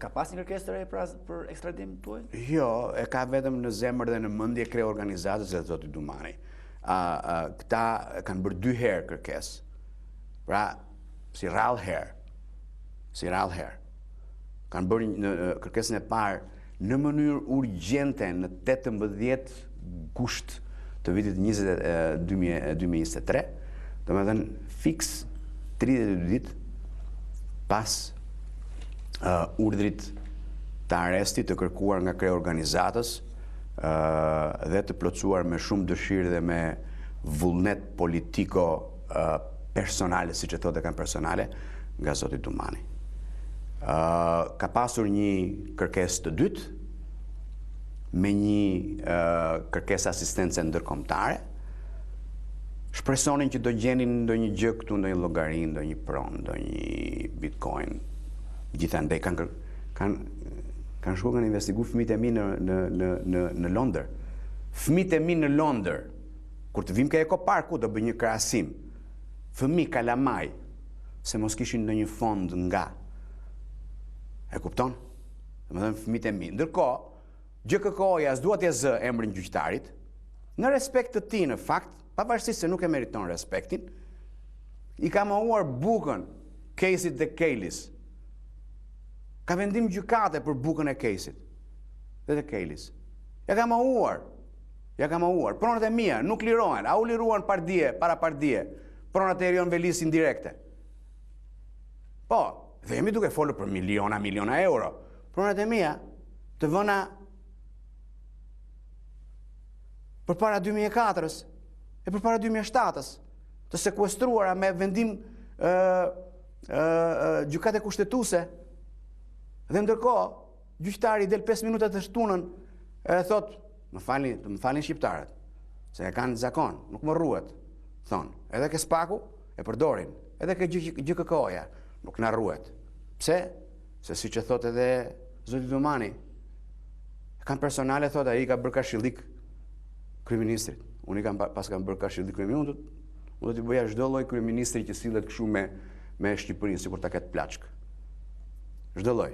Ka pas një kërkesë të re pra për ekstradim tuaj? Jo, e ka vetëm në zemër dhe në mendje kreu i organizatës dhe zoti Dumani. A, a, këta kanë bërë dy herë kërkesë. Pra, si rrallë herë. Si rrallë herë. Kanë bërë në kërkesën e parë në mënyrë urgjente në 18 gusht të vitit 2023, domethënë fiks 32 ditë pas uh, urdhrit të arrestit të kërkuar nga kreu i organizatës uh, dhe të plotësuar me shumë dëshirë dhe me vullnet politiko uh, personale, siç e thotë e kanë personale, nga zoti Dumani. Uh, ka pasur një kërkesë të dytë me një uh, kërkesë asistence ndërkombëtare. Shpresonin që do gjenin ndonjë gjë këtu, ndonjë llogari, ndonjë pronë, ndonjë bitcoin. Gjithandej kanë kanë kanë shkuar kanë investiguar fëmijët e mi në në në në në Londër. Fëmijët e mi në Londër. Kur të vim ke Eco Parku do bëj një krahasim. Fëmijë kalamaj se mos kishin ndonjë fond nga. E kupton? Domethënë fëmijët e mi. Ndërkohë, GJKKO-ja s'dua t'ia zë emrin gjyqtarit, në respekt të tij në fakt, pavarësisht se nuk e meriton respektin, i ka mohuar bukën Kejsit dhe Kejlis. Ka vendim gjykate për bukën e Kejsit dhe të Kejlis. Ja ka mohuar. Ja ka mohuar. Pronat e mia nuk lirohen. A u liruan pardje, para pardje, pronat e Erion Velisë indirekte. Po, dhe jemi duke folur për miliona, miliona euro. Pronat e mia të vëna përpara 2004-ës e përpara 2007-ës, të sekuestruara me vendim ë ë gjykate kushtetuese. Dhe ndërkohë, gjyqtari del 5 minuta të shtunën e thotë, më falni, të më falni shqiptarët, se e kanë zakon, nuk më rruhet, thonë. Edhe ke SPAK-u e përdorin, edhe ke GJKKO-ja, nuk na rruhet. Pse? Se siç e thotë edhe zoti Dumani, e kanë personale, thotë, ai i ka bërë karshillik kryeministrit. Unë i kam pas kam bërë karshillik kryeministrit, unë do t'i bëja çdo lloj kryeministri që sillet kështu me me Shqipërinë, sikur ta ketë plaçkë. Çdo lloj.